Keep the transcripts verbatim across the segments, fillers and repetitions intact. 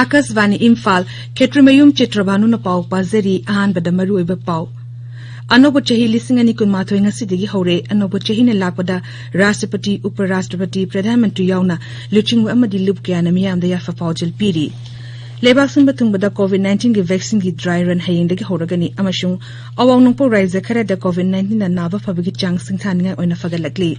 ꯑꯥꯀꯥꯁꯕꯥꯅꯤ ꯏꯝꯐꯥꯜ, ꯈꯦꯇ꯭ꯔꯤꯃꯌꯨꯝ ꯆꯤꯇ꯭ꯔꯚꯥꯅꯨꯅ ꯄꯥꯎ ꯄꯥꯖꯔꯤ꯫ ꯑꯍꯥꯟꯕꯗ ꯃꯔꯨꯑꯣꯏꯕ ꯄꯥꯎ꯫ ꯑꯅꯧꯕ ꯆꯍꯤ ꯂꯤꯁꯤꯡ ꯑꯅꯤ ꯀꯨꯟꯃꯥꯊꯣꯏ ꯉꯁꯤꯗꯒꯤ ꯍꯧꯔꯦ꯫ ꯑꯅꯧꯕ ꯆꯍꯤꯅ ꯂꯥꯛꯄꯗ ꯔꯥꯁꯇ꯭ꯔꯄꯇꯤ, ꯎꯄ ꯔꯥꯁꯇ꯭ꯔꯄꯇꯤ, ꯄ꯭ꯔꯙꯥꯟ ꯃꯟꯇ꯭ꯔꯤ ꯌꯥꯎꯅ ꯂꯨꯆꯤꯡꯕ ꯑꯃꯗꯤ ꯂꯨꯞ ꯀꯌꯥꯅ ꯃꯤꯌꯥꯝꯗ ꯌꯥꯏꯐ ꯄꯥꯎꯖꯦꯜ ꯄꯤꯔꯤ꯫ ꯂꯩꯕꯥꯛ ꯁꯤꯟꯕ ꯊꯨꯡꯕꯗ COVID nineteen ꯒꯤ vaccine ꯒꯤ dry run ꯍꯌꯦꯡꯗꯒꯤ ꯍꯧꯔꯒꯅꯤ ꯑꯃꯁꯨꯡ ꯑꯋꯥꯡ ꯅꯣꯡꯄꯣꯛ ꯔꯥꯖ꯭ꯌ ꯈꯔꯗ COVID nineteen ꯅ ꯅꯥꯕ ꯐꯕꯒꯤ ꯆꯥꯡ ꯁꯤꯡꯊꯥꯅꯤꯡꯉꯥꯏ ꯑꯣꯏꯅ ꯐꯒꯠꯂꯛꯂꯤ꯫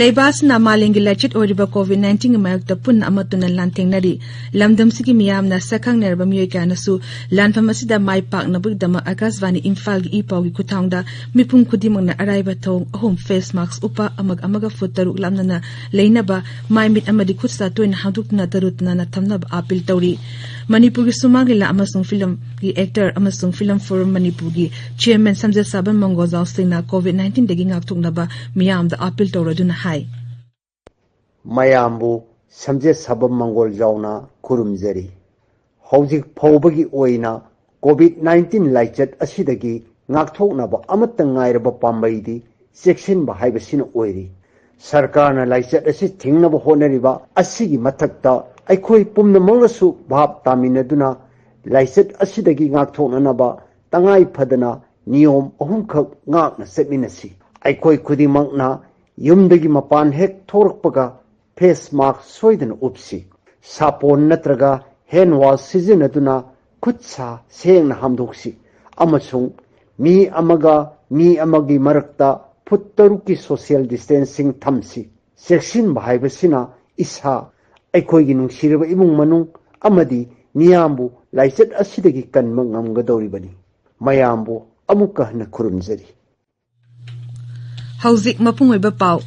ꯂꯩꯕꯥꯛ ꯑꯁꯤꯅ ꯃꯥꯂꯦꯝꯒꯤ ꯂꯥꯏꯆꯠ ꯑꯣꯏꯔꯤꯕ COVID nineteen ꯒꯤ ꯃꯥꯌꯣꯛꯇ ꯄꯨꯟꯅ ꯑꯃꯠꯇ ꯑꯣꯏꯅ ꯂꯥꯟꯊꯦꯡꯅꯔꯤ꯫ ꯂꯝꯗꯝꯁꯤꯒꯤ ꯃꯤꯌꯥꯝꯅ ꯁꯛꯈꯪꯅꯔꯕ ꯃꯤꯑꯣꯏ ꯀꯌꯥꯅꯁꯨ ꯂꯥꯟꯐꯝ ꯑꯁꯤꯗ ꯃꯥꯏ ꯄꯥꯛꯅꯕꯒꯤꯗꯃꯛ ꯑꯥꯀꯥꯁꯕꯥꯅꯤ ꯏꯝꯐꯥꯜꯒꯤ ꯏ ꯄꯥꯎꯒꯤ ꯈꯨꯠꯊꯥꯡꯗ ꯃꯤꯄꯨꯝ ꯈꯨꯗꯤꯡꯃꯛꯅ ꯑꯔꯥꯏꯕ ꯊꯧꯑꯣꯡ ꯑꯍꯨꯝ, face mask ꯎꯞꯄ, ꯑꯃꯒ ꯑꯃꯒ foot ꯇꯔꯨꯛ ꯂꯥꯞꯅꯅ ꯂꯩꯅꯕ, ꯃꯥꯏ ꯃꯤꯠ ꯑꯃꯗꯤ ꯈꯨꯠ ꯁꯥ ꯇꯣꯏꯅ ꯍꯥꯝꯗꯣꯛꯇꯨꯅ ꯇꯔꯨ ꯇꯅꯥꯟꯅ ꯊꯝꯅꯕ appeal ꯇꯧꯔꯤ꯫ ꯃꯅꯤꯄꯨꯔꯒꯤ ꯁꯨꯃꯥꯡ ꯂꯤꯂꯥ ꯑꯃꯁꯨꯡ ꯐꯤꯂꯝꯒꯤ actor ꯑꯃꯁꯨꯡ Film Forum ꯃꯅꯤꯄꯨꯔꯒꯤ chairman ꯁꯝꯖꯦꯠ ꯁꯥꯕꯝ ꯃꯪꯒꯣꯜꯖꯥꯎ ꯁꯤꯡꯅ COVID nineteen ꯗꯒꯤ ꯉꯥꯛꯊꯣꯛꯅꯕ ꯃꯤꯌꯥꯝꯗ appeal ꯇꯧꯔꯗꯨꯅ ꯍꯥꯏ꯫ ꯃꯌꯥꯝꯕꯨ ꯁꯝꯖꯦꯠ ꯁꯥꯕꯝ ꯃꯪꯒꯣꯜꯖꯥꯎꯅ ꯈꯨꯔꯨꯝꯖꯔꯤ꯫ ꯍꯧꯖꯤꯛ ꯐꯥꯎꯕꯒꯤ ꯑꯣꯏꯅ COVID nineteen ꯂꯥꯏꯆꯠ ꯑꯁꯤꯗꯒꯤ ꯉꯥꯛꯊꯣꯛꯅꯕ ꯑꯃꯠꯇ ꯉꯥꯏꯔꯕ ꯄꯥꯝꯕꯩꯗꯤ ꯆꯦꯛꯁꯤꯟꯕ ꯍꯥꯏꯕꯁꯤꯅ ꯑꯣꯏꯔꯤ꯫ ꯁꯔꯀꯥꯔꯅ ꯂꯥꯏꯆꯠ ꯑꯁꯤ ꯊꯤꯡꯅꯕ ꯍꯣꯠꯅꯔꯤꯕ ꯑꯁꯤꯒꯤ ꯃꯊꯛꯇ ꯑꯩꯈꯣꯏ ꯄꯨꯝꯅꯃꯛꯅꯁꯨ ꯚꯥꯞ ꯇꯥꯃꯤꯟꯅꯗꯨꯅ ꯂꯥꯏꯆꯠ ꯑꯁꯤꯗꯒꯤ ꯉꯥꯛꯊꯣꯛꯅꯅꯕ ꯇꯉꯥꯏ ꯐꯗꯅ ꯅꯤꯌꯣꯝ ꯑꯍꯨꯝꯈꯛ ꯉꯥꯛꯅ ꯆꯠꯃꯤꯟꯅꯁꯤ꯫ ꯑꯩꯈꯣꯏ ꯈꯨꯗꯤꯡꯃꯛꯅ ꯌꯨꯝꯗꯒꯤ ꯃꯄꯥꯟ ꯍꯦꯛ ꯊꯣꯔꯛꯄꯒ face mask ꯁꯣꯏꯗꯅ ꯎꯞꯁꯤ꯫ ꯁꯥꯄꯣꯟ ꯅꯠꯇ꯭ꯔꯒ hand wash ꯁꯤꯖꯤꯟꯅꯗꯨꯅ ꯈꯨꯠ ꯁꯥ ꯁꯦꯡꯅ ꯍꯥꯝꯗꯣꯛꯁꯤ ꯑꯃꯁꯨꯡ ꯃꯤ ꯑꯃꯒ ꯃꯤ ꯑꯃꯒꯤ ꯃꯔꯛꯇ foot ꯇꯔꯨꯛꯀꯤ social distancing ꯊꯝꯁꯤ꯫ ꯆꯦꯛꯁꯤꯟꯕ ꯍꯥꯏꯕꯁꯤꯅ ꯏꯁꯥ, ꯑꯩꯈꯣꯏꯒꯤ ꯅꯨꯡꯁꯤꯔꯕ ꯏꯃꯨꯡ ꯃꯅꯨꯡ ꯑꯃꯗꯤ ꯃꯤꯌꯥꯝꯕꯨ ꯂꯥꯏꯆꯠ ꯑꯁꯤꯗꯒꯤ ꯀꯟꯕ ꯉꯝꯒꯗꯧꯔꯤꯕꯅꯤ꯫ ꯃꯌꯥꯝꯕꯨ ꯑꯃꯨꯛꯀ ꯍꯟꯅ ꯈꯨꯔꯨꯝꯖꯔꯤ꯫ ꯍꯧꯖꯤꯛ ꯃꯄꯨꯡ ꯑꯣꯏꯕ ꯄꯥꯎ꯫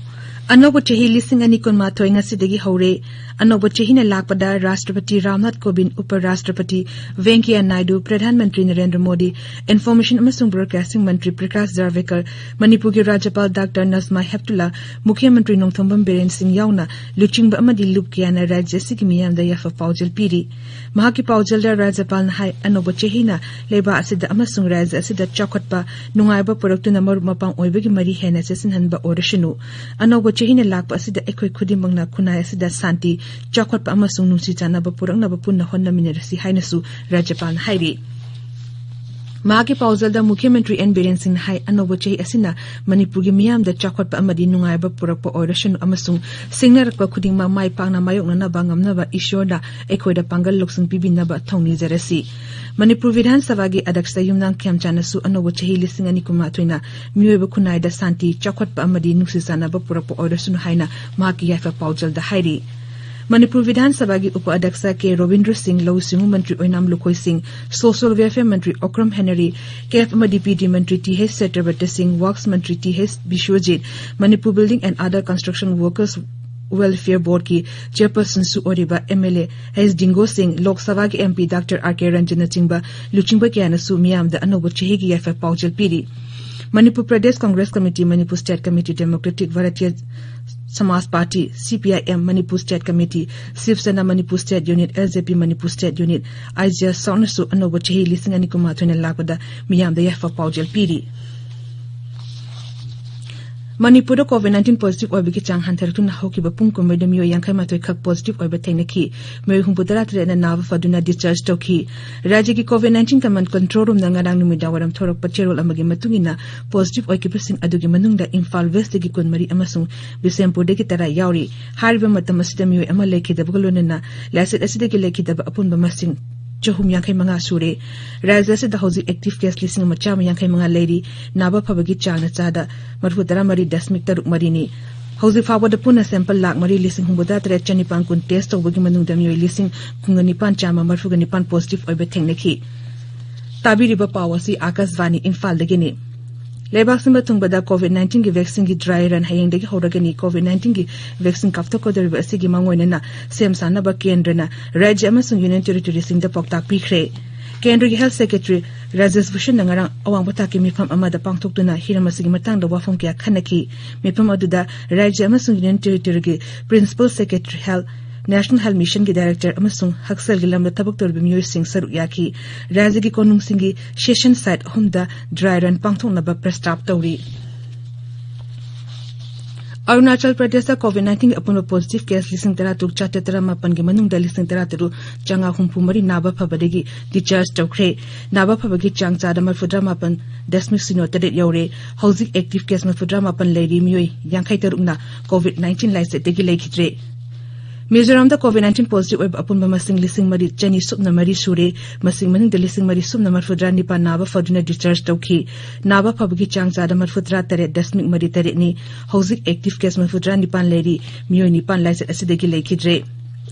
ꯑꯅꯧꯕ ꯆꯍꯤ ꯂꯤꯁꯤꯡ ꯑꯅꯤ ꯀꯨꯟꯃꯥꯊꯣꯏ ꯉꯁꯤꯗꯒꯤ ꯍꯧꯔꯦ꯫ ꯑꯅꯧꯕ ꯆꯍꯤꯅ ꯂꯥꯛꯄꯗ ꯔꯥꯁꯇ꯭ꯔꯄꯇꯤ ꯔꯥꯝꯅꯥꯊ ꯀꯣꯕꯤꯟꯗ, ꯎꯄ ꯔꯥꯁꯇ꯭ꯔꯄꯇꯤ ꯚꯦꯡꯀꯌꯥ ꯅꯥꯏꯗꯨ, ꯄ꯭ꯔꯙꯥꯟ ꯃꯟꯇ꯭ꯔꯤ ꯅꯔꯦꯟꯗ꯭ꯔ ꯃꯣꯗꯤ, ꯏꯟꯐꯣꯔꯃꯦꯁꯟ ꯑꯃꯁꯨꯡ ꯕ꯭ꯔꯣꯗꯀꯥꯁꯇꯤꯡ ꯃꯟꯇ꯭ꯔꯤ ꯄ꯭ꯔꯀꯥꯁ ꯖꯥꯚꯗꯦꯀꯔ, ꯃꯅꯤꯄꯨꯔꯒꯤ ꯔꯥꯖ꯭ꯌꯄꯥꯜ ꯗꯥꯛꯇꯔ ꯅꯖꯃꯥ ꯍꯦꯞꯇꯨꯂꯥ, ꯃꯨꯈ꯭ꯌ ꯃꯟꯇ꯭ꯔꯤ ꯅꯣꯡꯊꯣꯝꯕꯝ ꯕꯤꯔꯦꯟ ꯁꯤꯡ ꯌꯥꯎꯅ ꯂꯨꯆꯤꯡꯕ ꯑꯃꯗꯤ ꯂꯨꯞ ꯀꯌꯥꯅ ꯔꯥꯖ꯭ꯌ ꯑꯁꯤꯒꯤ ꯃꯤꯌꯥꯝꯗ ꯌꯥꯏꯐ ꯄꯥꯎꯖꯦꯜ ꯄꯤꯔꯤ꯫ ꯃꯍꯥꯛꯀꯤ ꯄꯥꯎꯖꯦꯜꯗ ꯔꯥꯖ꯭ꯌꯄꯥꯜꯅ ꯍꯥꯏ, ꯑꯅꯧꯕ ꯆꯍꯤꯅ ꯂꯩꯕꯥꯛ ꯑꯁꯤꯗ ꯑꯃꯁꯨꯡ ꯔꯥꯖ꯭ꯌ ꯑꯁꯤꯗ ꯆꯥꯎꯈꯠꯄ, ꯅꯨꯡꯉꯥꯏꯕ ꯄꯨꯔꯛꯇꯨꯅ ꯃꯔꯨꯞ ꯃꯄꯥꯡ ꯑꯣꯏꯕꯒꯤ ꯃꯔꯤ ꯍꯦꯟꯅ ꯆꯦꯠꯁꯤꯟꯍꯟꯕ ꯑꯣꯏꯔꯁꯅꯨ꯫ ꯑꯅꯧꯕ ꯆꯍꯤꯅ ꯂꯥꯛꯄ ꯑꯁꯤꯗ ꯑꯩꯈꯣꯏ ꯈꯨꯗꯤꯡꯃꯛꯅ ꯈꯨꯟꯅꯥꯏ ꯑꯁꯤꯗ ꯁꯥꯟꯇꯤ, ꯆꯥꯎꯈꯠꯄ ꯑꯃꯁꯨꯡ ꯅꯨꯡꯁꯤ ꯆꯥꯟꯅꯕ ꯄꯨꯔꯛꯅꯕ ꯄꯨꯟꯅ ꯍꯣꯠꯅꯃꯤꯟꯅꯔꯁꯤ ꯍꯥꯏꯅꯁꯨ ꯔꯥꯖ꯭ꯌꯄꯥꯜꯅ ꯍꯥꯏꯔꯤ꯫ ꯃꯍꯥꯛꯀꯤ ꯄꯥꯎꯖꯦꯜꯗ ꯃꯨꯈ꯭ꯌ ꯃꯟꯇ꯭ꯔꯤ ꯑꯦꯟ ꯕꯤꯔꯦꯟ ꯁꯤꯡꯅ ꯍꯥꯏ, ꯑꯅꯧꯕ ꯆꯍꯤ ꯑꯁꯤꯅ ꯃꯅꯤꯄꯨꯔꯒꯤ ꯃꯤꯌꯥꯝꯗ ꯆꯥꯎꯈꯠꯄ ꯑꯃꯗꯤ ꯅꯨꯡꯉꯥꯏꯕ ꯄꯨꯔꯛꯄ ꯑꯣꯏꯔꯁꯅꯨ ꯑꯃꯁꯨꯡ ꯁꯤꯡꯅꯔꯛꯄ ꯈꯨꯗꯤꯡꯃꯛ ꯃꯥꯏ ꯄꯥꯛꯅ ꯃꯥꯌꯣꯛꯅꯅꯕ ꯉꯝꯅꯕ ꯏꯁꯣꯔꯅ ꯑꯩꯈꯣꯏꯗ ꯄꯥꯡꯒꯜ ꯂꯧꯁꯤꯡ ꯄꯤꯕꯤꯅꯕ ꯊꯧꯅꯤꯖꯔꯁꯤ꯫ ꯃꯅꯤꯄꯨꯔ ꯕꯤꯙꯥꯟ ꯁꯚꯥꯒꯤ ꯑꯗ꯭ꯌꯛꯁ ꯌꯨꯝꯅꯥꯝ ꯈꯦꯝꯆꯥꯟꯅꯁꯨ ꯑꯅꯧꯕ ꯆꯍꯤ ꯂꯤꯁꯤꯡ ꯑꯅꯤ ꯀꯨꯟꯃꯥꯊꯣꯏꯅ ꯃꯤꯑꯣꯏꯕ ꯈꯨꯟꯅꯥꯏꯗ ꯁꯥꯟꯇꯤ, ꯆꯥꯎꯈꯠꯄ ꯑꯃꯗꯤ ꯅꯨꯡꯁꯤ ꯆꯥꯟꯅꯕ ꯄꯨꯔꯛꯄ ꯑꯣꯏꯔꯁꯅꯨ ꯍꯥꯏꯅ ꯃꯍꯥꯛꯀꯤ ꯌꯥꯏꯐ ꯄꯥꯎꯖꯦꯜꯗ ꯍꯥꯏꯔꯤ꯫ ꯃꯅꯤꯄꯨꯔ ꯕꯤꯙꯥꯟ ꯁꯚꯥꯒꯤ ꯎꯄ ꯑꯗ꯭ꯌꯛꯁ ꯀꯦ ꯔꯣꯕꯤꯟꯗ꯭ꯔ ꯁꯤꯡ, ꯂꯧꯎ ꯁꯤꯡꯎ ꯃꯟꯇ꯭ꯔꯤ ꯑꯣꯏꯅꯥꯝ ꯂꯨꯈꯣꯏ ꯁꯤꯡ, ꯁꯣꯁꯤꯌꯦꯜ ꯋꯦꯜꯐꯤꯌꯔ ꯃꯟꯇ꯭ꯔꯤ ꯑꯣꯀ꯭ꯔꯝ ꯍꯦꯅꯔꯤ, ꯀꯦꯐ ꯑꯃꯗꯤ ꯄꯤ ꯗꯤ ꯃꯟꯇ꯭ꯔꯤ ꯇꯤ ꯍꯩꯆ ꯁꯇ꯭ꯌꯕ꯭ꯔꯇ ꯁꯤꯡ, ꯋꯥꯔꯛꯁ ꯃꯟꯇ꯭ꯔꯤ T H Biswajit, Manipur building and other construction workers welfare ꯕꯣꯔꯗꯀꯤ ꯆꯦꯌꯔꯄꯔꯁꯟꯁꯨ ꯑꯣꯏꯔꯤꯕ M L A H Dingo Singh, Lok ꯁꯚꯥꯒꯤ M P doctor R K ꯔꯟꯖꯟꯅꯆꯤꯡꯕ ꯂꯨꯆꯤꯡꯕ ꯀꯌꯥꯅꯁꯨ ꯃꯤꯌꯥꯝꯗ ꯑꯅꯧꯕ ꯆꯍꯤꯒꯤ ꯌꯥꯏꯐ ꯄꯥꯎꯖꯦꯜ ꯄꯤꯔꯤ꯫ Manipur Pradesh Congress committee, Manipur state committee, democratic Bharatiya Samaj party, C P I M, Manipur state committee, Shiv Sena Manipur state unit, L J P Manipur state unit, I G L ꯁꯥꯎꯠꯅꯁꯨ ꯑꯅꯧꯕ ꯆꯍꯤ ꯂꯤꯁꯤꯡ ꯑꯅꯤ ꯀꯨꯟꯃꯥꯊꯣꯏꯅ ꯂꯥꯛꯄꯗ ꯃꯤꯌꯥꯝꯗ ꯌꯥꯏꯐ ꯄꯥꯎꯖꯦꯜ ꯄꯤꯔꯤ꯫ ꯃꯅꯤꯄꯨꯔꯗ ꯀꯣꯚꯤꯗ ꯅꯥꯏꯟꯇꯤꯟ ꯄꯣꯖꯤꯇꯤꯚ ꯑꯣꯏꯕꯒꯤ ꯆꯥꯡ ꯍꯟꯊꯔꯛꯇꯨꯅ ꯍꯧꯈꯤꯕ ꯄꯨꯡ ꯀꯨꯟꯃꯔꯤꯗ ꯃꯤꯑꯣꯏ ꯌꯥꯡꯈꯩ ꯃꯥꯊꯣꯏ ꯈꯛ ꯄꯣꯖꯤꯇꯤꯚ ꯑꯣꯏꯕ ꯊꯦꯡꯅꯈꯤ꯫ ꯃꯤꯑꯣꯏ ꯍꯨꯝꯐꯨ ꯇꯔꯥ ꯇꯔꯦꯠꯅ ꯅꯥꯕ ꯐꯗꯨꯅ ꯗꯤꯁꯆꯥꯔꯖ ꯇꯧꯈꯤ꯫ ꯔꯥꯖ꯭ꯌꯒꯤ ꯀꯣꯚꯤꯗ ꯅꯥꯏꯟꯇꯤꯟ ꯀꯃꯥꯟ ꯀꯟꯇ꯭ꯔꯣꯜ ꯔꯨꯝꯅ ꯉꯔꯥꯡ ꯅꯨꯃꯤꯗꯥꯡꯋꯥꯏꯔꯝ ꯊꯣꯔꯛꯄ ꯆꯦꯔꯣꯜ ꯑꯃꯒꯤ ꯃꯇꯨꯡ ꯏꯟꯅ, ꯄꯣꯖꯤꯇꯤꯚ ꯑꯣꯏꯈꯤꯕꯁꯤꯡ ꯑꯗꯨꯒꯤ ꯃꯅꯨꯡꯗ ꯏꯝꯐꯥꯜ ꯋꯦꯁꯇꯒꯤ ꯀꯨꯟꯃꯔꯤ ꯑꯃꯁꯨꯡ ꯕꯤꯁꯦꯝꯄꯨꯔꯗꯒꯤ ꯇꯔꯥ ꯌꯥꯎꯔꯤ꯫ ꯍꯥꯏꯔꯤꯕ ꯃꯇꯝ ꯑꯁꯤꯗ ꯃꯤꯑꯣꯏ ꯑꯃ ꯂꯩꯈꯤꯗꯕꯒ ꯂꯣꯏꯅꯅ ꯂꯥꯏꯆꯠ ꯑꯁꯤꯗꯒꯤ ꯂꯩꯈꯤꯗꯕ ꯑꯄꯨꯟꯕ ꯃꯁꯤꯡ ꯆꯍꯨꯝ ꯌꯥꯡꯈꯩ ꯃꯉꯥ ꯁꯨꯔꯦ꯫ ꯔꯥꯖ꯭ꯌ ꯑꯁꯤꯗ ꯍꯧꯖꯤꯛ ꯑꯦꯛꯇꯤꯚ ꯀꯦꯁ ꯂꯤꯁꯤꯡ ꯑꯃ ꯆꯥꯝꯃ ꯌꯥꯡꯈꯩ ꯃꯉꯥ ꯂꯩꯔꯤ꯫ ꯅꯥꯕ ꯐꯕꯒꯤ ꯆꯥꯡꯅ ꯆꯥꯗ ꯃꯔꯤꯐꯨ ꯇꯔꯥ ꯃꯔꯤ ꯗꯁꯃꯤꯛ ꯇꯔꯨꯛ ꯃꯔꯤꯅꯤ꯫ ꯍꯧꯖꯤꯛ ꯐꯥꯎꯕꯗ ꯄꯨꯟꯅ ꯁꯦꯝꯄꯜ ꯂꯥꯈ ꯃꯔꯤ ꯂꯤꯁꯤꯡ ꯍꯨꯝꯐꯨꯇꯔꯥ ꯇꯔꯦꯠ ꯆꯅꯤꯄꯥꯟ ꯀꯨꯟ ꯇꯦꯁ ꯇꯧꯕꯒꯤ ꯃꯅꯨꯡꯗ ꯃꯤꯑꯣꯏ ꯂꯤꯁꯤꯡ ꯀꯨꯟꯒ ꯅꯤꯄꯥꯟ ꯆꯥꯝꯃ ꯃꯔꯤꯐꯨꯒ ꯅꯤꯄꯥꯟ ꯄꯣꯖꯤꯇꯤꯚ ꯑꯣꯏꯕ ꯊꯦꯡꯅꯈꯤ꯫ ꯇꯥꯕꯤꯔꯤꯕ ꯄꯥꯎ ꯑꯁꯤ ꯑꯥꯀꯥꯁꯕꯥꯅꯤ ꯏꯝꯐꯥꯜꯗꯒꯤꯅꯤ꯫ ꯂꯩꯕꯥꯛ ꯁꯤꯟꯕ ꯊꯨꯡꯕꯗ COVID-19ꯒꯤ vaccine ꯒꯤ dry run ꯍꯌꯦꯡꯗꯒꯤ ꯍꯧꯔꯒꯅꯤ꯫ COVID-19ꯒꯤ vaccine ꯀꯥꯞꯊꯣꯛꯀꯗꯧꯔꯤꯕ ꯑꯁꯤꯒꯤ ꯃꯥꯡꯑꯣꯏꯅꯅ ꯁꯦꯝ ꯁꯥꯅꯕ ꯀꯦꯟꯗ꯭ꯔꯅ ꯔꯥꯖ꯭ꯌ ꯑꯃꯁꯨꯡ Union Territoryꯁꯤꯡꯗ ꯄꯥꯎꯇꯥꯛ ꯄꯤꯈ꯭ꯔꯦ꯫ ꯀꯦꯟꯗ꯭ꯔꯒꯤ Health Secretary ꯔꯥꯖꯦꯁ ꯚꯨꯁꯟꯅ ꯉꯔꯥꯡ ꯑꯋꯥꯡꯕ ꯊꯥꯛꯀꯤ ꯃꯤꯐꯝ ꯑꯃꯗ ꯄꯥꯡꯊꯣꯛꯇꯨꯅ ꯍꯤꯔꯝ ꯑꯁꯤꯒꯤ ꯃꯇꯥꯡꯗ ꯋꯥꯐꯝ ꯀꯌꯥ ꯈꯟꯅꯈꯤ꯫ ꯃꯤꯐꯝ ꯑꯗꯨꯗ ꯔꯥꯖ꯭ꯌ ꯑꯃꯁꯨꯡ Union Territoryꯒꯤ Principal Secretary Health, National Health Missionꯒꯤ Director ꯑꯃꯁꯨꯡ ꯍꯛꯁꯦꯜꯒꯤ ꯂꯝꯗ ꯊꯕꯛ ꯇꯧꯔꯤꯕ ꯃꯤꯑꯣꯏꯁꯤꯡ ꯁꯔꯨꯛ ꯌꯥꯈꯤ꯫ ꯔꯥꯖ꯭ꯌꯒꯤ ꯀꯣꯅꯨꯡꯁꯤꯡꯒꯤ session site ꯑꯍꯨꯝꯗ dry run ꯄꯥꯡꯊꯣꯛꯅꯕ ꯄ꯭ꯔꯁꯇꯥꯞ ꯇꯧꯔꯤ꯫ ꯑꯔꯨꯅꯥꯆꯜ ꯄ꯭ꯔꯗꯦꯁꯇ COVID-19ꯒꯤ ꯑꯄꯨꯟꯕ positive case ꯂꯤꯁꯤꯡ ꯇꯔꯥ ꯇꯔꯨꯛ ꯆꯥꯇ꯭ꯔꯦꯠ ꯇꯔꯥ ꯃꯥꯄꯟꯒꯤ ꯃꯅꯨꯡꯗ ꯂꯤꯁꯤꯡ ꯇꯔꯥ ꯇꯔꯨꯛ ꯆꯥꯝꯃꯉꯥ ꯍꯨꯝꯐꯨ ꯃꯔꯤ ꯅꯥꯕ ꯐꯕꯗꯒꯤ discharge ꯇꯧꯈ꯭ꯔꯦ꯫ ꯅꯥꯕ ꯐꯕꯒꯤ ꯆꯥꯡ ꯆꯥꯗ ꯃꯔꯐꯨꯇꯔꯥ ꯃꯥꯄꯟ ꯗꯁꯃꯤꯛ ꯁꯤꯅꯣ ꯇꯔꯦꯠ ꯌꯧꯔꯦ꯫ ꯍꯧꯖꯤꯛ active case ꯃꯔꯐꯨꯇꯔꯥ ꯃꯥꯄꯟ ꯂꯩꯔꯤ꯫ ꯃꯤꯑꯣꯏ ꯌꯥꯡꯈꯩ ꯇꯔꯨꯛꯅ COVID-19 ꯂꯥꯏꯆꯠꯇꯒꯤ ꯂꯩꯈꯤꯗ꯭ꯔꯦ꯫ ꯃꯤꯖꯣꯔꯥꯝꯗ COVID-19 positive ꯑꯣꯏꯕ ꯑꯄꯨꯟꯕ ꯃꯁꯤꯡ ꯂꯤꯁꯤꯡ ꯃꯔꯤ ꯆꯅꯤ ꯁꯨꯞꯅ ꯃꯔꯤ ꯁꯨꯔꯦ꯫ ꯃꯁꯤꯒꯤ ꯃꯅꯨꯡꯗ ꯂꯤꯁꯤꯡ ꯃꯔꯤ ꯁꯨꯞꯅ ꯃꯔꯐꯨꯇꯔꯥ ꯅꯤꯄꯥꯟ ꯅꯥꯕ ꯐꯗꯨꯅ discharge ꯇꯧꯈꯤ꯫ ꯅꯥꯕ ꯐꯕꯒꯤ ꯆꯥꯡ ꯆꯥꯗ ꯃꯔꯐꯨꯇꯔꯥ ꯇꯔꯦꯠ ꯗꯁꯃꯤꯛ ꯃꯔꯤ ꯇꯔꯦꯠꯅꯤ꯫ ꯍꯧꯖꯤꯛ active case ꯃꯔꯐꯨꯇꯔꯥ ꯅꯤꯄꯥꯟ ꯂꯩꯔꯤ꯫ ꯃꯤꯑꯣꯏ ꯅꯤꯄꯥꯟ ꯂꯥꯏꯆꯠ ꯑꯁꯤꯗꯒꯤ ꯂꯩꯈꯤꯗ꯭ꯔꯦ꯫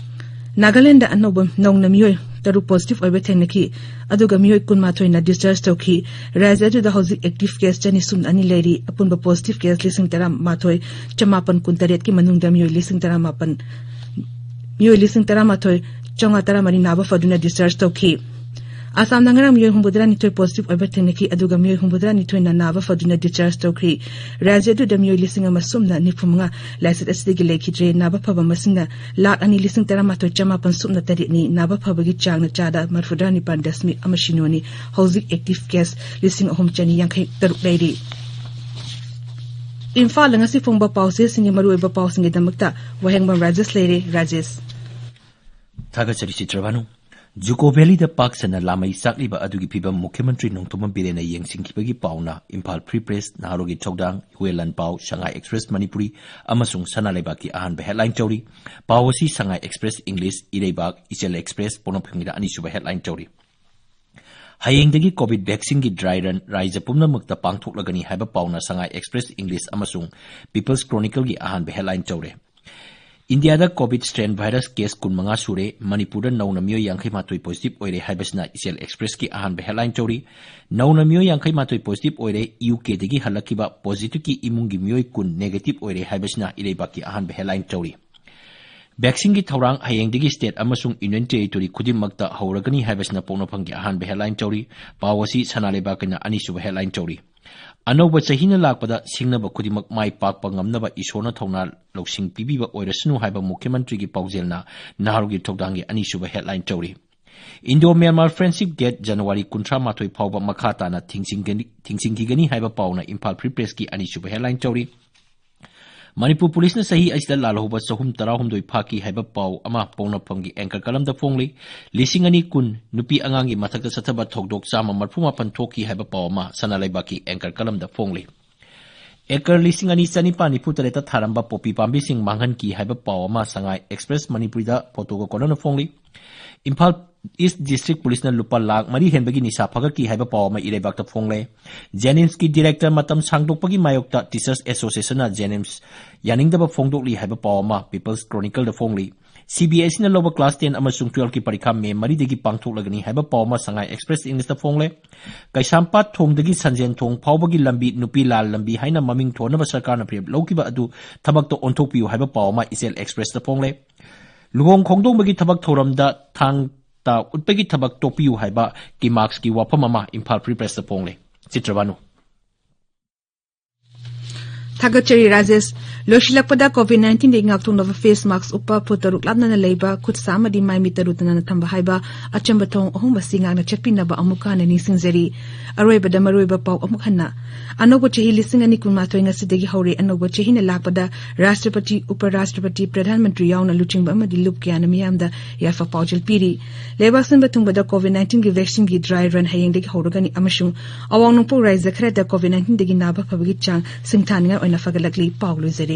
ꯅꯥꯒꯥꯂꯦꯟꯗ ꯑꯅꯧꯕ ꯅꯧꯅ ꯃꯤꯑꯣꯏ ꯇꯔꯨꯛ positive ꯑꯣꯏꯕ ꯊꯦꯡꯅꯈꯤ, ꯑꯗꯨꯒ ꯃꯤꯑꯣꯏ ꯀꯨꯟꯃꯥꯊꯣꯏꯅ discharge ꯇꯧꯈꯤ꯫ ꯔꯥꯖ꯭ꯌ ꯑꯗꯨꯗ ꯍꯧꯖꯤꯛ active case ꯆꯅꯤ ꯁꯨꯞꯅ ꯑꯅꯤ ꯂꯩꯔꯤ꯫ ꯑꯄꯨꯟꯕ positive case ꯂꯤꯁꯤꯡ ꯇꯔꯥꯃꯥꯊꯣꯏ ꯆꯃꯥꯄꯟ ꯀꯨꯟꯇꯔꯦꯠꯀꯤ ꯃꯅꯨꯡꯗ ꯃꯤꯑꯣꯏ ꯂꯤꯁꯤꯡ ꯇꯔꯥꯃꯥꯄꯟ, ꯃꯤꯑꯣꯏ ꯂꯤꯁꯤꯡ ꯇꯔꯥꯃꯥꯊꯣꯏ ꯆꯥꯝꯃꯉꯥ ꯇꯔꯥꯃꯔꯤ ꯅꯥꯕ ꯐꯗꯨꯅ discharge ꯇꯧꯈꯤ꯫ ꯑꯁꯥꯝꯗ ꯉꯔꯥꯡ ꯃꯤꯑꯣꯏ ꯍꯨꯝꯐꯨꯇꯔꯥꯅꯤꯊꯣꯏ positive ꯑꯣꯏꯕ ꯊꯦꯡꯅꯈꯤ, ꯑꯗꯨꯒ ꯃꯤꯑꯣꯏ ꯍꯨꯝꯐꯨꯇꯔꯥꯅꯤꯊꯣꯏꯅ ꯅꯥꯕ ꯐꯗꯨꯅ discharge ꯇꯧꯈ꯭ꯔꯤ꯫ ꯔꯥꯖ꯭ꯌ ꯑꯗꯨꯗ ꯃꯤꯑꯣꯏ ꯂꯤꯁꯤꯡ ꯑꯃ ꯁꯨꯞꯅ ꯅꯤꯐꯨ ꯃꯉꯥ ꯂꯥꯏꯆꯠ ꯑꯁꯤꯗꯒꯤ ꯂꯩꯈꯤꯗ꯭ꯔꯦ꯫ ꯅꯥꯕ ꯐꯕ ꯃꯁꯤꯡꯅ ꯂꯥꯈ ꯑꯅꯤ ꯂꯤꯁꯤꯡ ꯇꯔꯥꯃꯥꯊꯣꯏ ꯆꯃꯥꯄꯟ ꯁꯨꯞꯅ ꯇꯔꯦꯠꯅꯤ꯫ ꯅꯥꯕ ꯐꯕꯒꯤ ꯆꯥꯡꯅ ꯆꯥꯗ ꯃꯔꯐꯨꯇꯔꯥ ꯅꯤꯄꯥꯟ ꯗꯁꯃꯤꯛ ꯑꯃ ꯁꯤꯅꯣꯅꯤ꯫ ꯍꯧꯖꯤꯛ active case ꯂꯤꯁꯤꯡ ꯑꯍꯨꯝ ꯆꯅꯤ ꯌꯥꯡꯈꯩ ꯇꯔꯨꯛ ꯂꯩꯔꯤ꯫ ꯏꯝꯐꯥꯜꯗ ꯉꯁꯤ ꯐꯣꯡꯕ ꯄꯥꯎꯆꯦꯁꯤꯡꯒꯤ ꯃꯔꯨꯑꯣꯏꯕ ꯄꯥꯎꯁꯤꯡꯒꯤꯗꯃꯛꯇ ꯋꯥꯍꯦꯡꯕꯝ ꯔꯥꯖꯦꯁ ꯂꯩꯔꯦ꯫ ꯔꯥꯖꯦꯁ꯫ ꯊꯥꯒꯠꯆꯔꯤ ꯆꯤꯇ꯭ꯔꯚꯥꯅꯨ꯫ ꯖꯨꯀꯣ ꯚꯦꯂꯤꯗ ꯄꯥꯛ ꯁꯟꯅ ꯂꯥꯃꯩ ꯆꯥꯛꯂꯤꯕ ꯑꯗꯨꯒꯤ ꯐꯤꯚꯝ ꯃꯨꯈ꯭ꯌ ꯃꯟꯇ꯭ꯔꯤ ꯅꯣꯡꯊꯣꯝꯕꯝ ꯕꯤꯔꯦꯟꯅ ꯌꯦꯡꯁꯤꯟꯈꯤꯕꯒꯤ ꯄꯥꯎꯅ ꯏꯝꯐꯥꯜ ꯐ꯭ꯔꯤ ꯄ꯭ꯔꯦꯁ, ꯅꯍꯥꯔꯣꯜꯒꯤ ꯊꯧꯗꯥꯡ, ꯍꯨꯋꯦ ꯂꯥꯟꯄꯥꯎ, ꯁꯉꯥꯏ ꯑꯦꯛꯁꯄ꯭ꯔꯦꯁ ꯃꯅꯤꯄꯨꯔꯤ ꯑꯃꯁꯨꯡ ꯁꯅꯥ ꯂꯩꯕꯥꯛꯀꯤ ꯑꯍꯥꯟꯕ headline ꯇꯧꯔꯤ꯫ ꯄꯥꯎ ꯑꯁꯤ ꯁꯉꯥꯏ ꯑꯦꯛꯁꯄ꯭ꯔꯦꯁ ꯏꯪꯂꯤꯁ, ꯏꯔꯩꯕꯥꯛ, ꯏꯆꯦꯜ ꯑꯦꯛꯁꯄ꯭ꯔꯦꯁ ꯄꯣꯛꯅꯐꯝꯒꯤꯗ ꯑꯅꯤꯁꯨꯕ headline ꯇꯧꯔꯤ꯫ ꯍꯌꯦꯡꯗꯒꯤ COVID vaccine ꯒꯤ dry run ꯔꯥꯏꯖ꯭ꯌ ꯄꯨꯝꯅꯃꯛꯇ ꯄꯥꯡꯊꯣꯛꯂꯒꯅꯤ ꯍꯥꯏꯕ ꯄꯥꯎꯅ ꯁꯉꯥꯏ ꯑꯦꯛꯁꯄ꯭ꯔꯦꯁ ꯏꯪꯂꯤꯁ ꯑꯃꯁꯨꯡ ꯄꯤꯄꯜꯁ ꯀ꯭ꯔꯣꯅꯤꯀꯜꯒꯤ ꯑꯍꯥꯟꯕ headline ꯇꯧꯔꯦ꯫ ꯏꯟꯗꯤꯌꯥꯗ COVID strain virus case ꯀꯨꯟꯃꯉꯥ ꯁꯨꯔꯦ꯫ ꯃꯅꯤꯄꯨꯔꯗ ꯅꯧꯅ ꯃꯤꯑꯣꯏ ꯌꯥꯡꯈꯩ ꯃꯥꯊꯣꯏ positive ꯑꯣꯏꯔꯦ ꯍꯥꯏꯕꯁꯤꯅ ꯏꯆꯦꯜ Expressꯀꯤ ꯑꯍꯥꯟꯕ headline ꯇꯧꯔꯤ꯫ ꯅꯧꯅ ꯃꯤꯑꯣꯏ ꯌꯥꯡꯈꯩ ꯃꯥꯊꯣꯏ positive ꯑꯣꯏꯔꯦ꯫ UKꯗꯒꯤ ꯍꯜꯂꯛꯈꯤꯕ positiveꯀꯤ ꯏꯃꯨꯡꯒꯤ ꯃꯤꯑꯣꯏ ꯀꯨꯟ negative ꯑꯣꯏꯔꯦ ꯍꯥꯏꯕꯁꯤꯅ ꯏꯔꯩꯕꯥꯛꯀꯤ ꯑꯍꯥꯟꯕ headline ꯇꯧꯔꯤ꯫ Vaccineꯒꯤ ꯊꯧꯔꯥꯡ ꯍꯌꯦꯡꯗꯒꯤ state ꯑꯃꯁꯨꯡ Union Territory ꯈꯨꯗꯤꯡꯃꯛꯇ ꯍꯧꯔꯒꯅꯤ ꯍꯥꯏꯕꯁꯤꯅ ꯄꯣꯛꯅꯐꯝꯒꯤ ꯑꯍꯥꯟꯕ headline ꯇꯧꯔꯤ꯫ ꯄꯥꯎ ꯑꯁꯤ ꯁꯅꯥ ꯂꯩꯕꯥꯛꯀꯤꯅ ꯑꯅꯤꯁꯨꯕ headline ꯇꯧꯔꯤ꯫ ꯑꯅꯧꯕ ꯆꯍꯤꯅ ꯂꯥꯛꯄꯗ ꯁꯤꯡꯅꯕ ꯈꯨꯗꯤꯡꯃꯛ ꯃꯥꯏ ꯄꯥꯛꯄ ꯉꯝꯅꯕ ꯏꯁꯣꯔꯅ ꯊꯧꯅꯥ ꯂꯧꯁꯤꯡ ꯄꯤꯕꯤꯕ ꯑꯣꯏꯔꯁꯅꯨ ꯍꯥꯏꯕ ꯃꯨꯈ꯭ꯌ ꯃꯟꯇ꯭ꯔꯤꯒꯤ ꯄꯥꯎꯖꯦꯜꯅ ꯅꯍꯥꯔꯣꯜꯒꯤ ꯊꯧꯗꯥꯡꯒꯤ ꯑꯅꯤꯁꯨꯕ headline ꯇꯧꯔꯤ꯫ Indo Myanmar Friendship Gate January ꯀꯨꯟꯊ꯭ꯔꯥ ꯃꯥꯊꯣꯏ ꯐꯥꯎꯕ ꯃꯈꯥ ꯇꯥꯅ ꯊꯤꯡꯖꯤꯟꯒꯅꯤ, ꯊꯤꯡꯖꯤꯟꯈꯤꯒꯅꯤ ꯍꯥꯏꯕ ꯄꯥꯎꯅ ꯏꯝꯐꯥꯜ Free Pressꯀꯤ ꯑꯅꯤꯁꯨꯕ headline ꯇꯧꯔꯤ꯫ ꯃꯅꯤꯄꯨꯔ ꯄꯨꯂꯤꯁꯅ ꯆꯍꯤ ꯑꯁꯤꯗ ꯂꯥꯜꯍꯧꯕ ꯆꯍꯨꯝ ꯇꯔꯥꯍꯨꯝꯗꯣꯏ ꯐꯥꯈꯤ ꯍꯥꯏꯕ ꯄꯥꯎ ꯑꯃ ꯄꯣꯛꯅꯐꯝꯒꯤ anchor columnꯗ ꯐꯣꯡꯂꯤ꯫ ꯂꯤꯁꯤꯡ ꯑꯅꯤ ꯀꯨꯟ ꯅꯨꯄꯤ ꯑꯉꯥꯡꯒꯤ ꯃꯊꯛꯇ ꯆꯠꯊꯕ ꯊꯧꯗꯣꯛ ꯆꯥꯝꯃ ꯃꯔꯤꯐꯨ ꯃꯥꯄꯟ ꯊꯣꯛꯈꯤ ꯍꯥꯏꯕ ꯄꯥꯎ ꯑꯃ ꯁꯅꯥ ꯂꯩꯕꯥꯛꯀꯤ anchor columnꯗ ꯐꯣꯡꯂꯤ꯫ Acre ꯂꯤꯁꯤꯡ ꯑꯅꯤ ꯆꯅꯤꯄꯥꯟ ꯅꯤꯐꯨ ꯇꯔꯦꯠꯇ ꯊꯥꯔꯝꯕ poppy ꯄꯥꯝꯕꯤꯁꯤꯡ ꯃꯥꯡꯍꯟꯈꯤ ꯍꯥꯏꯕ ꯄꯥꯎ ꯑꯃ ꯁꯉꯥꯏ Express ꯃꯅꯤꯄꯨꯔꯤꯗ photoꯒ ꯀꯣꯟꯅꯅ ꯐꯣꯡꯂꯤ꯫ ꯏꯝꯐꯥꯜ East District Policeꯅ ꯂꯨꯄꯥ ꯂꯥꯈ ꯃꯔꯤ ꯍꯦꯟꯕꯒꯤ ꯅꯤꯁꯥ ꯐꯥꯒꯠꯈꯤ ꯍꯥꯏꯕ ꯄꯥꯎ ꯑꯃ ꯏꯔꯩꯕꯥꯛꯇ ꯐꯣꯡꯂꯦ꯫ JNIMSꯀꯤ director ꯃꯇꯝ ꯁꯥꯡꯗꯣꯛꯄꯒꯤ ꯃꯥꯌꯣꯛꯇ Teachers Associationꯅ JNIMS ꯌꯥꯅꯤꯡꯗꯕ ꯐꯣꯡꯗꯣꯛꯂꯤ ꯍꯥꯏꯕ ꯄꯥꯎ ꯑꯃ People's Chronicleꯗ ꯐꯣꯡꯂꯤ꯫ CBSEꯅ ꯂꯧꯕ class ten ꯑꯃꯁꯨꯡ twelveꯀꯤ ꯄꯔꯤꯈꯥ May ꯃꯔꯤꯗꯒꯤ ꯄꯥꯡꯊꯣꯛꯂꯒꯅꯤ ꯍꯥꯏꯕ ꯄꯥꯎ ꯑꯃ ꯁꯉꯥꯏ Express Englishꯇ ꯐꯣꯡꯂꯦ꯫ ꯀꯩꯁꯥꯝꯄꯥꯠ ꯊꯣꯡꯗꯒꯤ ꯁꯟꯖꯦꯟ ꯊꯣꯡ ꯐꯥꯎꯕꯒꯤ ꯂꯝꯕꯤ ꯅꯨꯄꯤ ꯂꯥꯜ ꯂꯝꯕꯤ ꯍꯥꯏꯅ ꯃꯃꯤꯡ ꯊꯣꯟꯅꯕ ꯁꯔꯀꯥꯔꯅ ꯐꯤꯔꯦꯞ ꯂꯧꯈꯤꯕ ꯑꯗꯨ ꯊꯕꯛꯇ ꯑꯣꯟꯊꯣꯛꯄꯤꯌꯨ ꯍꯥꯏꯕ ꯄꯥꯎ ꯑꯃ ꯏꯆꯦꯜ Expressꯇ ꯐꯣꯡꯂꯦ꯫ ꯂꯨꯍꯣꯡ ꯈꯣꯡꯗꯣꯡꯕꯒꯤ ꯊꯕꯛ ꯊꯧꯔꯝꯗ ꯊꯥꯡ ꯇꯥ ꯎꯠꯄꯒꯤ ꯊꯕꯛ ꯇꯣꯛꯄꯤꯌꯨ ꯍꯥꯏꯕ ꯀꯤꯃꯥꯛꯁꯀꯤ ꯋꯥꯐꯝ ꯑꯃ ꯏꯝꯐꯥꯜ Free Pressꯇ ꯐꯣꯡꯂꯦ꯫ ꯆꯤꯇ꯭ꯔꯕꯥꯅꯨ꯫ ꯊꯥꯒꯠꯆꯔꯤ ꯔꯥꯖꯦꯁ꯫ ꯂꯣꯏꯁꯤꯜꯂꯛꯄꯗ COVID nineteenꯗꯒꯤ ꯉꯥꯛꯊꯣꯛꯅꯕ face mask ꯎꯞꯄ, ꯐꯨꯠ ꯇꯔꯨꯛ ꯂꯥꯞꯅꯅ ꯂꯩꯕ, ꯈꯨꯠ ꯁꯥ ꯑꯃꯗꯤ ꯃꯥꯏ ꯃꯤꯠ ꯇꯔꯨ ꯇꯅꯥꯟꯅ ꯊꯝꯕ ꯍꯥꯏꯕ ꯑꯆꯝꯕ ꯊꯧꯑꯣꯡ ꯑꯍꯨꯝ ꯑꯁꯤ ꯉꯥꯛꯅ ꯆꯠꯄꯤꯅꯕ ꯑꯃꯨꯛꯀ ꯍꯟꯅ ꯅꯤꯡꯁꯤꯡꯖꯔꯤ꯫ ꯑꯔꯣꯏꯕꯗ ꯃꯔꯨꯑꯣꯏꯕ ꯄꯥꯎ ꯑꯃꯨꯛ ꯍꯟꯅ꯫ ꯑꯅꯧꯕ ꯆꯍꯤ ꯂꯤꯁꯤꯡ ꯑꯅꯤ ꯀꯨꯟꯃꯥꯊꯣꯏ ꯉꯁꯤꯗꯒꯤ ꯍꯧꯔꯦ꯫ ꯑꯅꯧꯕ ꯆꯍꯤꯅ ꯂꯥꯛꯄꯗ ꯔꯥꯁꯇ꯭ꯔꯄꯇꯤ, ꯎꯄ ꯔꯥꯁꯇ꯭ꯔꯄꯇꯤ, ꯄ꯭ꯔꯙꯥꯟ ꯃꯟꯇ꯭ꯔꯤ ꯌꯥꯎꯅ ꯂꯨꯆꯤꯡꯕ ꯑꯃꯗꯤ ꯂꯨꯞ ꯀꯌꯥꯅ ꯃꯤꯌꯥꯝꯗ ꯌꯥꯏꯐ ꯄꯥꯎꯖꯦꯜ ꯄꯤꯔꯤ꯫ ꯂꯩꯕꯥꯛ ꯁꯤꯟꯕ ꯊꯨꯡꯕꯗ COVID nineteenꯒꯤ vaccineꯒꯤ dry run ꯍꯌꯦꯡꯗꯒꯤ ꯍꯧꯔꯒꯅꯤ ꯑꯃꯁꯨꯡ ꯑꯋꯥꯡ ꯅꯣꯡꯄꯣꯛ ꯔꯥꯖ꯭ꯌ ꯈꯔꯗ COVID nineteenꯗꯒꯤ ꯅꯥꯕ ꯐꯕꯒꯤ ꯆꯥꯡ ꯁꯤꯡꯊꯥꯅꯤꯡꯉꯥꯏ ꯑꯣꯏꯅ ꯐꯒꯠꯂꯛꯂꯤ꯫ ꯄꯥꯎ ꯂꯣꯏꯖꯔꯦ꯫